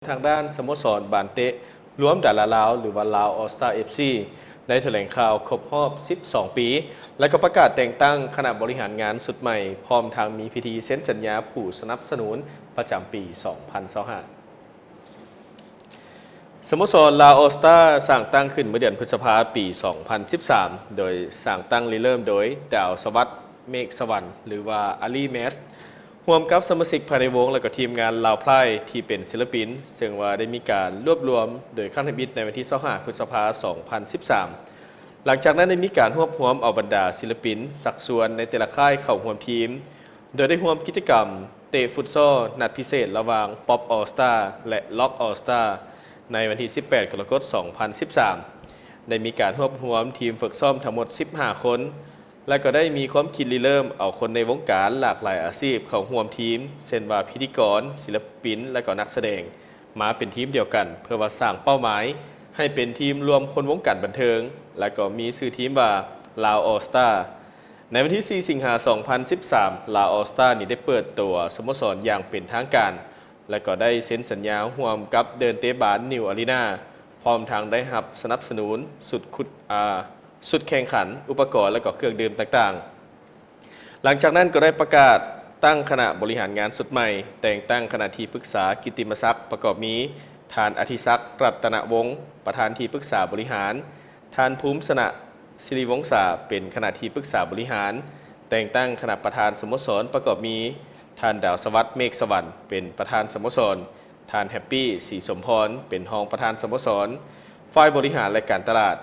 ທາງດ້ານສະໂມສອນບານເຕະລວມດາລາລາວ ຫຼືວ່າ Lao All Star FC ໄດ້ຖະແຫຼງຂ່າວຄົບຮອບສິບສອງປີ ແລະກໍປະກາດແຕ່ງຕັ້ງຄະນະບໍລິຫານງານຊຸດໃໝ່ ພ້ອມທັງມີພິທີເຊັນສັນຍາຜູ້ສະໜັບສະໜູນປະຈຳປີສອງພັນຊາວຫ້າ. ສະໂມສອນ Lao All Star ສ້າງຕັ້ງຂຶ້ນເມື່ອເດືອນພຶດສະພາປີສອງພັນສິບສາມ ໂດຍສ້າງຕັ້ງລິເລີ່ມໂດຍ ດາວສະຫວັດ ເມກສະຫວັນ ຫຼືວ່າ ອາລີ ແມສ ຮ່ວມກັບສະມາຊິກພາຍໃນວົງ ແລະກໍທີມງານລາວພລາຍທີ່ເປັນສິລະປິນ ເຊິ່ງວ່າໄດ້ມີການລວບລວມໂດຍຄັ້ງທຳອິດໃນວັນທີຊາວຫ້າ ພຶດສະພາ ສອງພັນສິບສາມ. ຫຼັງຈາກນັ້ນໄດ້ມີການຮວບຮວມເອົາບັນດາສິລະປິນຊັກຊວນໃນແຕ່ລະຄ້າຍເຂົ້າຮ່ວມທີມ ໂດຍໄດ້ຮ່ວມກິດຈະກຳເຕະຟຸດຊໍລນັດພິເສດລະຫວ່າງ Pop All Star ແລະ Rock All Star ໃນວັນທີສິບແປດ ກໍລະກົດ ສອງພັນສິບສາມ ໄດ້ມີການຮວບຮວມທີມຝຶກຊ້ອມທັງໝົດສິບຫ້າຄົນ ແລະກໍໄດ້ມີຄວາມຄິດລິເລີ່ມເອົາຄົນໃນວົງການຫຼາກຫຼາຍອາຊີບເຂົ້າຮ່ວມທີມ ເຊັ່ນວ່າພິທີກອນ, ສິລະປິນ ແລະກໍນັກສະແດງ ມາເປັນທີມດຽວກັນ ເພື່ອວ່າສ້າງເປົ້າໝາຍໃຫ້ເປັນທີມລວມຄົນວົງການບັນເທີງ ແລະກໍມີຊື່ທີມວ່າ Lao All Star. ໃນວັນທີສີ່ ສິງຫາ ສອງພັນສິບສາມ Lao All Star ນີ້ໄດ້ເປີດຕົວສະໂມສອນຢ່າງເປັນທາງການ ແລະກໍໄດ້ເຊັນສັນຍາຮ່ວມກັບເດີ່ນເຕະບານ New Arena ພ້ອມທັງໄດ້ຮັບສະໜັບສະໜູນຊຸດຂຸດ ອາ ຊຸດແຂ່ງຂັນ, ອຸປະກອນ ແລະກໍເຄື່ອງດື່ມຕ່າງໆ. ຫຼັງຈາກນັ້ນກໍໄດ້ປະກາດຕັ້ງຄະນະບໍລິຫານງານຊຸດໃໝ່, ແຕ່ງຕັ້ງຄະນະທີ່ປຶກສາກິດຕິມະສັກປະກອບມີ ທ່ານ ອະທິສັກ ລັດຕະນະວົງ ປະທານທີ່ປຶກສາບໍລິຫານ, ທ່ານ ພູມຊະນະ ສິລິວົງສາ ເປັນຄະນະທີ່ປຶກສາບໍລິຫານ, ແຕ່ງຕັ້ງຄະນະປະທານສະໂມສອນປະກອບມີ ທ່ານ ດາວສະຫວັດ ເມກສະຫວັນ ເປັນປະທານສະໂມສອນ, ທ່ານ ແຮັບປີ ສີສົມພອນ ເປັນຮອງປະທານສະໂມສອນ, ຝ່າຍບໍລິຫານ ແລະ ການຕະຫຼາດ,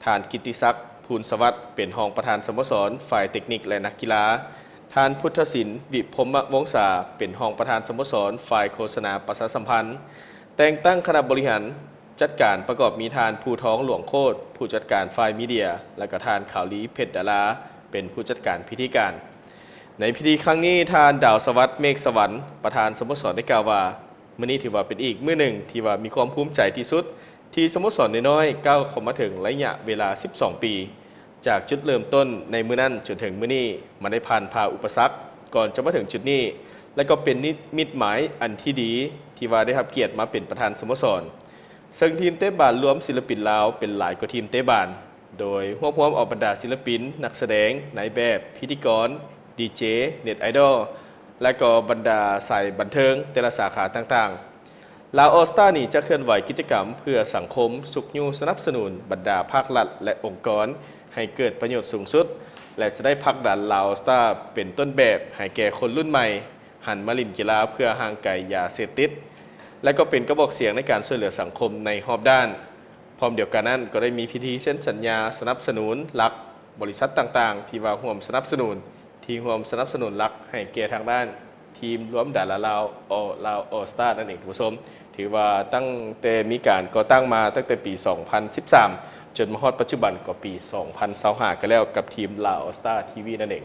ທ່ານ ກິດຕິສັກ ພູນສະຫວັດ ເປັນຮອງປະທານສະໂມສອນ ຝ່າຍເຕັກນິກ ແລະ ນັກກິລາ, ທ່ານ ພຸດທະສິນ ວິພົມມະວົງສາ ເປັນຮອງປະທານສະໂມສອນ ຝ່າຍໂຄສະນາປະຊາສຳພັນ, ແຕ່ງຕັ້ງຄະນະບໍລິຫານຈັດການປະກອບມີທ່ານ ພູທອງ ຫຼວງໂຄດ ຜູ້ຈັດການຝ່າຍມີເດຍ ແລະ ກໍທ່ານ ຂາວລີ ເພັດດາລາ ເປັນຜູ້ຈັດການພິທີການ. ໃນພິທີຄັ້ງນີ້ ທ່ານ ດາວສະຫວັດ ເມກສະຫວັນ ປະທານສະໂມສອນໄດ້ກ່າວວ່າ ມື້ນີ້ຖືວ່າເປັນອີກມື້ໜຶ່ງທີ່ວ່າມີຄວາມພູມໃຈທີ່ສຸດ ທີ່ສະໂມສອນນ້ອຍໆກ້າວເຂົ້າມາເຖິງໄລຍະເວລາສິບສອງປີ. ຈາກຈຸດເລີ່ມຕົ້ນໃນມື້ນັ້ນຈົນເຖິງມື້ນີ້ ມັນໄດ້ຜ່ານຜ່າອຸປະສັກກ່ອນຈະມາເຖິງຈຸດນີ້ ແລະ ກໍເປັນນິມິດໝາຍອັນທີ່ດີທີ່ວ່າໄດ້ຮັບກຽດມາເປັນປະທານສະໂມສອນ. ເຊິ່ງທີມເຕະບານລວມສິລະປິນລາວເປັນຫຼາຍກວ່າທີມເຕະບານ ໂດຍຮວບຮວມເອົາບັນດາສິລະປິນ, ນັກສະແດງ, ນາຍແບບ, ພິທີກອນ, ດີເຈ, ເນັດໄອດອລ ແລະ ກໍບັນດາສາຍບັນເທີງແຕ່ລະສາຂາຕ່າງໆ. Lao All Star ນີ້ຈະເຄື່ອນໄຫວກິດຈະກຳເພື່ອສັງຄົມ, ຊຸກຍູ້ສະໜັບສະໜູນບັນດາພາກລັດ ແລະ ອົງກອນໃຫ້ເກີດປະໂຫຍດສູງສຸດ ແລະ ຈະໄດ້ຜັກດັນ Lao All Star ເປັນຕົ້ນແບບໃຫ້ແກ່ຄົນລຸ້ນໃໝ່ ຫັນມາຫຼິ້ນກິລາເພື່ອຫ່າງໄກຢາເສບຕິດ ແລະ ກໍເປັນກະບອກສຽງໃນການຊ່ວຍເຫຼືອສັງຄົມໃນຮອບດ້ານ. ພ້ອມດຽວກັນນັ້ນ ກໍໄດ້ມີພິທີເຊັນສັນຍາສະໜັບສະໜູນຫຼັກບໍລິສັດຕ່າງໆ ທີ່ວ່າຮ່ວມສະໜັບສະໜູນ ທີ່ຮ່ວມສະໜັບສະໜູນຫຼັກໃຫ້ແກ່ທາງດ້ານທີມລວມດາລາລາວ All Lao All Star ນັ້ນເອງທ່ານຜູ້ຊົມ. ຖືວ່າຕັ້ງແຕ່ມີການກໍ່ຕັ້ງມາຕັ້ງແຕ່ປີສອງພັນສິບສາມ ຈົນມາຮອດປັດຈຸບັນກໍປີສອງພັນຊາວຫ້າ ກໍແລ້ວກັບທີມ Lao All Star ທີວີ ນັ້ນເອງ.